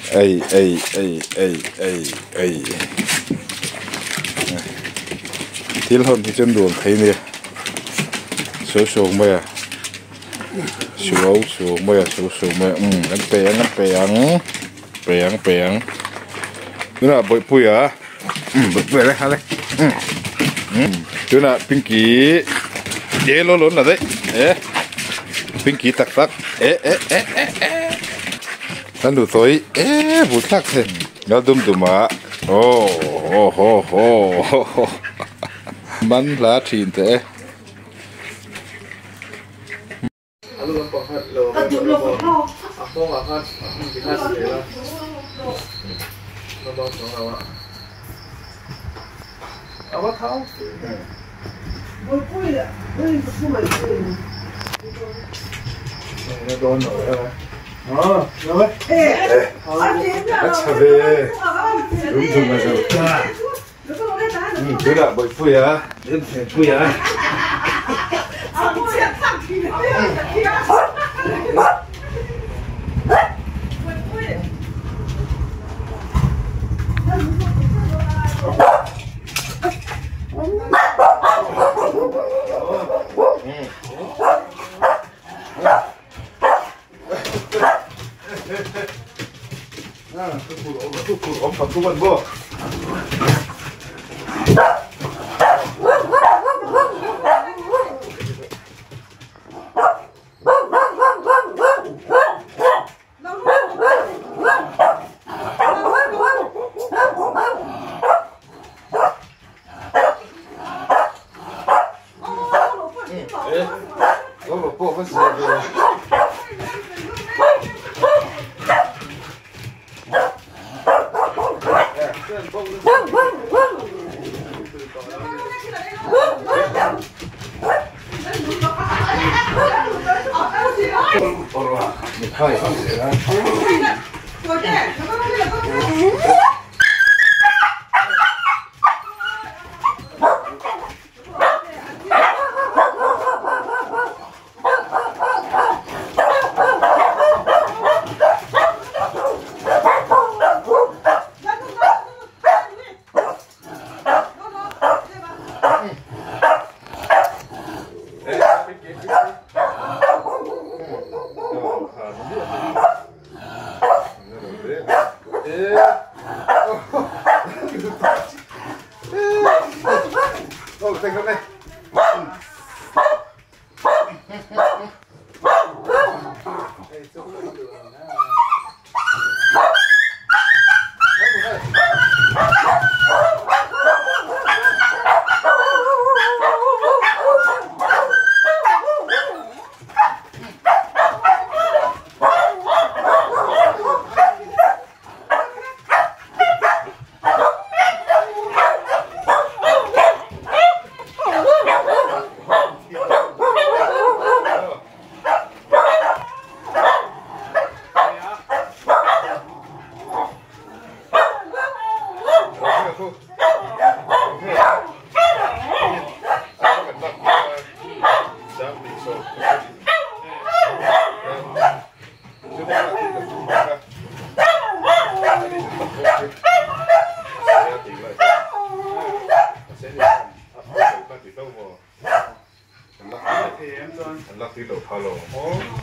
Ei ei ei ei ei ei thil hawn hi chu nuam thei nia sawi sawi mai a suau suau mai a suau suau mai a umm an pe ang an pe ang pe ang pe ang tunah bawihpuia umm bawihpuia le hale umm umm tunah pinky e lo lo la daih e pinky tak tak e e e e e. Kan duh tawi e vut thlak the lal dum dum ah aw aw haw haw man hla thin teh e. A tha ve dum dum a zo ta tunah bawihpui a thengpui a.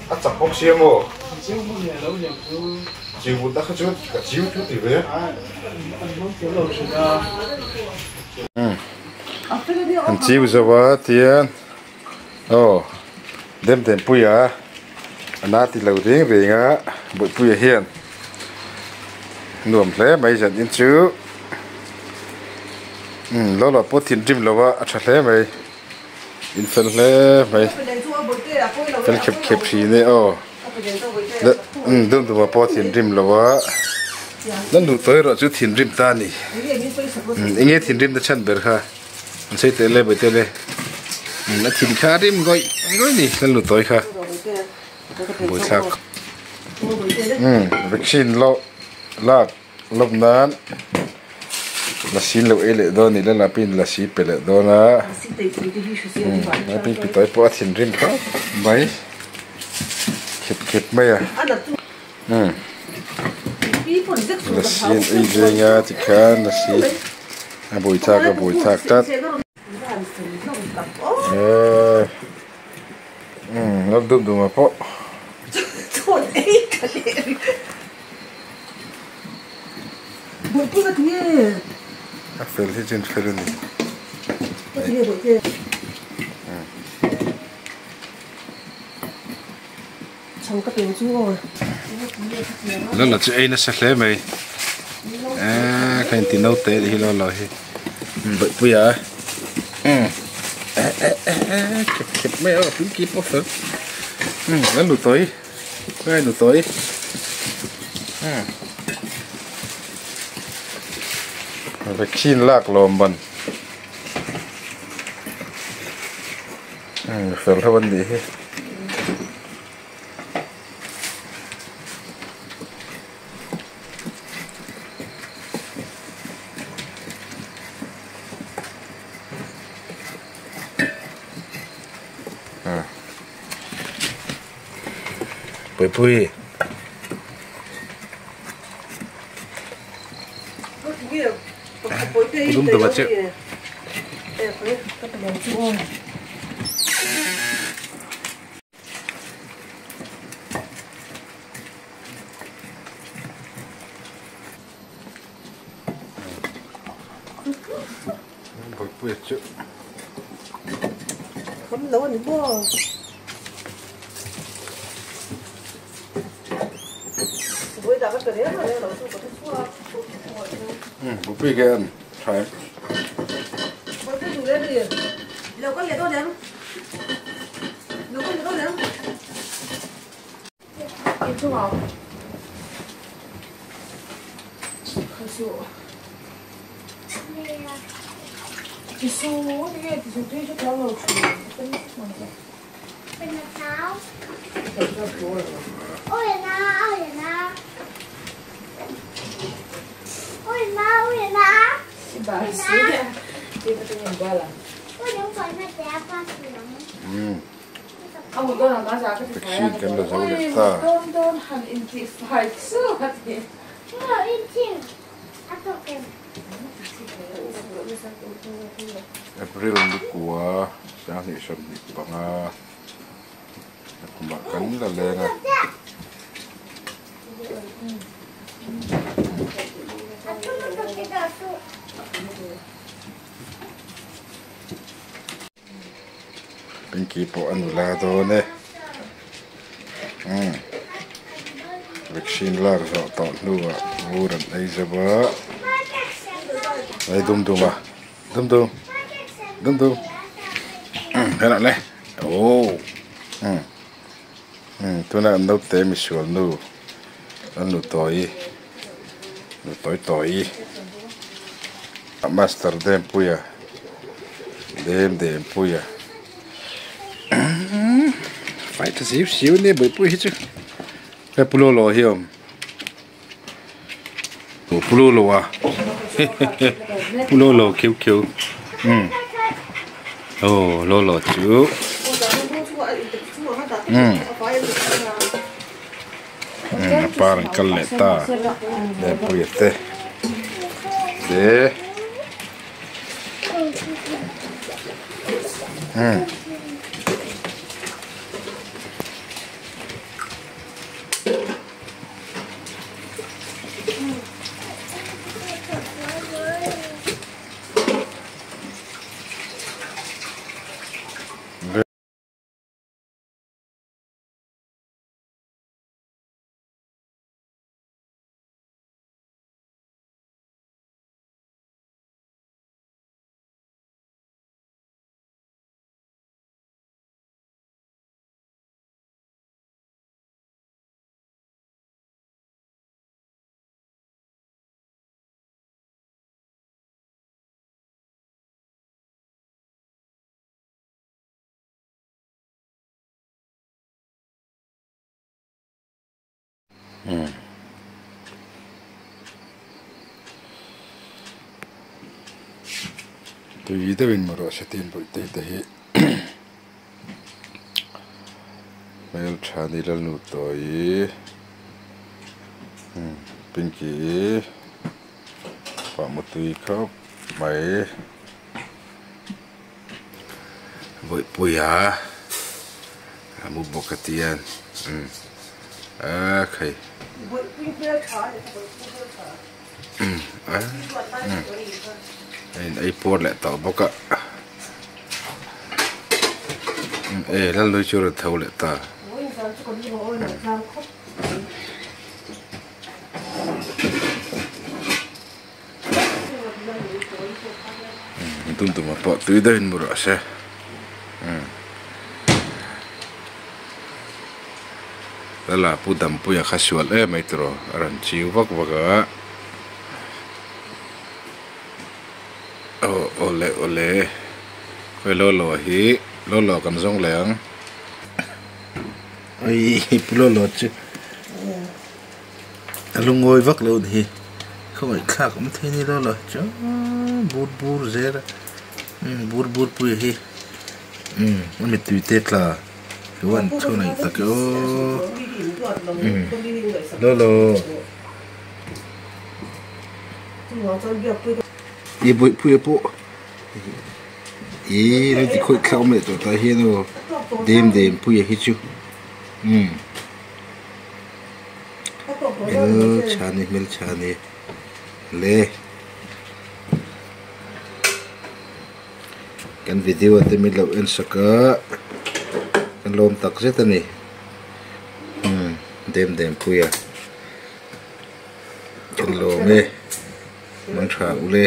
A chak bawk sia maw? Chiu but a kha chu ka chiu chu ti ve. An chiu zo a tian aw dem dem puia a na ti lo reng reng a bawihpuia hian nuam hle mai zan in chu lo la pawh thinrim lo a a tha hle mai. In fel hle mai fel khep khep thin e aw dum dum ah pawh thinrim lo a la luh tawh erawh chu thinrim ta a ni eng nge thinrim na chhan ber kha an sawi teh le bai teh le a thin kha a rim ngawih ngawih a ni la luh tawh kha buaithlak vaccine lawh lak. Lawm nan lasi lo ei leh dawn ila lapin lasi pe leh dawn a lapin pi tawi pawh a thinrim khawp mai khep khep mai a umm. Lasi an ei veng a tikhan lasi a buaithlak a buaithlak tlat eee umm lal dum dum ah pawh. A fel hi chu an fel a ni. Lala chu ei nasa hle mai eee kha inti naute anih hi lala hi bawihpui a eh eh eh eh khep khep mai a pui ki pawh fel umm a nu tawi ngai nu tawi umm vaccine lak lawm ban umm fel ho an nih hi. Puipui. Dum dum a che. Bawihpuia chu. Kham lo a ni maw? Bawihpuia khian tha em? Vaccine kan la zo leh ta. April ni kua 2025 a kumah kan la leng a. Pinky pawh a nula dawn e umm vaccine lak zawh tawh hnuah vur an ei zo a ei dum dum a dum dum dum dum umm helai le aww umm umm tunah naute misual nu an nu tawi nu tawi tawi master Dempuia Dem Dempuia umm fai tha siu siu ania buaipui hi chu he pu lolo hi a awm aw pu lolo a pu lolo khiu khiu umm aw lolo chu umm umm a par an kal leh ta Dempuia te te umm. Tui deuhin maw rawh se tin bawih te te hi hmeltha ni lalnu tawi. Pinky pah mutui khawp mai. Bawihpuia a mu bawk a tian umm a khai. Umm a umm a in ei puar leh tawh bawk a umm e Lalnui chu a rawn tho leh ta. Tum tum ah pawh tui deuhin mu rawh se lala pu dampuia kha sual em mai tawh a rawn chiu vak vak a aw awle awle khawi lawlaw hi lawlaw kan zawng leh ang Ui pu lawlaw chu. A lungawi vak lo ni hi khawngaih thlak awm thei ni lo lo chuan bur bur zel a umm bur bur pui hi umm a mittui te tla lo an thu nei tak e aw umm lo lo i bawihpuia pawh ih lo ti khawih thlak awm leh tawh tah hian aw dem dem puia hi chu umm. Hmeltha ni hmeltha ni le kan video te min lo en sak a kan lawm tak zet a ni umm dem dem pui a kan lawm e mang tha ule.